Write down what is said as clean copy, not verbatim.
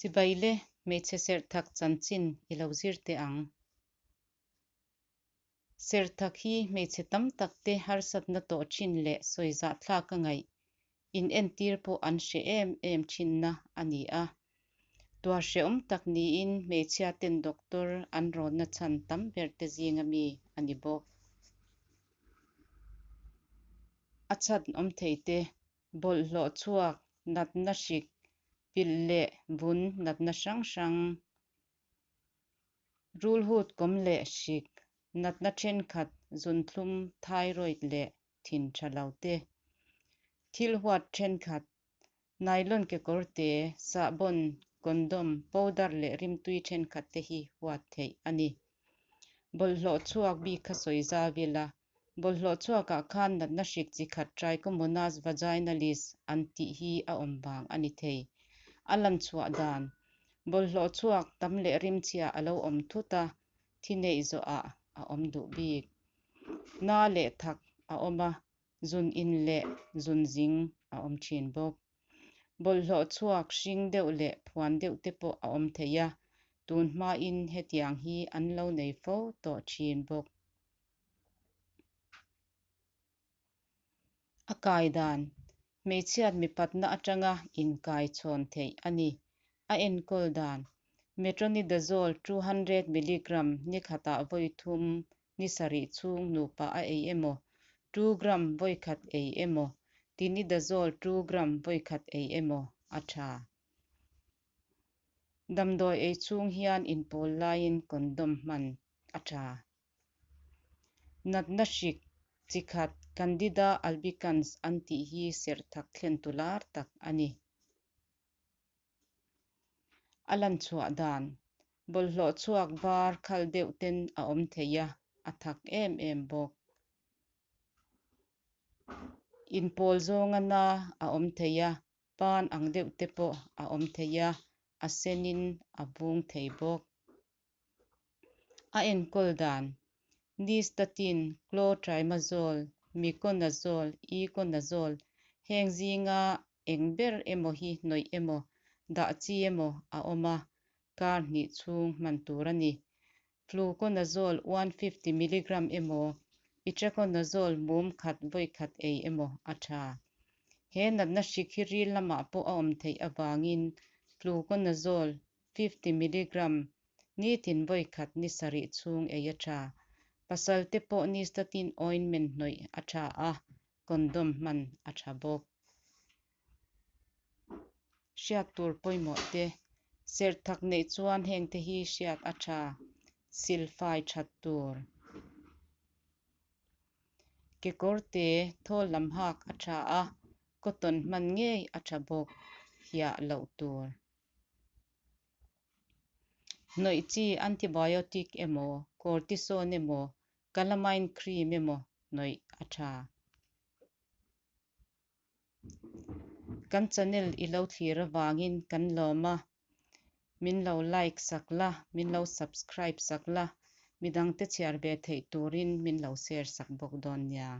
Chibai le, hmeichhe serhthak chanchin i lo zir teh ang. Serhthak hi hmeichhe tam tak te harsatna tawh thin leh sawi zahthlak a ngaih, inentir pawh an hreh em em thinna a ni a. Tuar hrehawm tak niin hmeichhia ten doctor an rawnna chhan tam ber te zinga mi a ni bawk. A chhan awm thei te, bawlhhlawh chhuak, natna hrik, pilh leh vun natna hrang hrang, rulhut kawm leh hrik, natna thenkhat, zunthlum, thyroid leh thin tha lo te, thil huat thenkhat, nylon kekawrte, sahbawn, condom, powder leh rimtui thenkhat te hi huat theih a ni. Bawlhhlawh chhuak bik kha sawi zau ila, bawlhhlawh chhuakah khan natna hrik chi khat Trichomonas vaginalis an tih hi a awm vang a ni thei. A lan chhuah dan, Bawlhhlawh chhuak tam leh rimchhia a lo awm thut a, thi neih zawhah a awm duh bik. Na leh thak a awm a, zun in leh zun zing a awm thin bawk. Bawlhhlawh chhuak hring deuh leh phuan deuh te pawh a awm thei a, tun hmain hetiang hi an lo nei fo tawh thin bawk. A kai dan, Hmeichhiat mipatna atanga inkai chhawn theih a ni. A enkawl dan, Metronidazole 200 milligram ni khatah vawi thum ni sarih chhung nupa a ei emaw, 2 gram vawi khat ei emaw, tinidazole 2 gram vawi khat ei emaw a tha. Damdawi ei chhung hian inpawl laiin condom hman a tha. Natna hrik chi khat Candida albicans an tih hi serh thak thlentu lar tak a ni. A lan chhuah dan, Bawlhhlawh chhuak var khal deuh ten a awm thei a, a thak em em bawk. Inpawl zawnga na a awm thei a, pan ang deuh te pawh a awm thei a, a senin a vung thei bawk. A enkawl dan, Nystatin, Clotrimazole, Miconazole, Econazole heng zinga eng ber emaw hi hnawih emaw, dah chi emaw a awm a, kar hnih chhung hman tur a ni. Fluconazole 150 milligram emaw, Itraconazole mum khat vawi khat ei emaw a tha. He natna hrik hi ril lamah pawh a awm theih avangin Fluconazole 50 milligram nitin vawi khat ni sarih chhung ei a tha. Pasal te pawh nystatin ointment hnawih a tha a, condom hman a tha bawk. Hriat tur pawimawh te, Serh thak neih chuan hengte hi hriat a tha, silfai that tur. Kekawrte thawl lam hak a tha a, cotton hman ngei a tha bawk, hiah loh tur. Hnawih chi antibiotic emaw, cortisone emaw, calamine cream emaw hnawih a tha. Kan channel i lo thlir avangin kan lawm a, min lo like sak la, min lo subscribe sak la, midangte chhiar ve theih turin min lo share sak bawk dawn nia.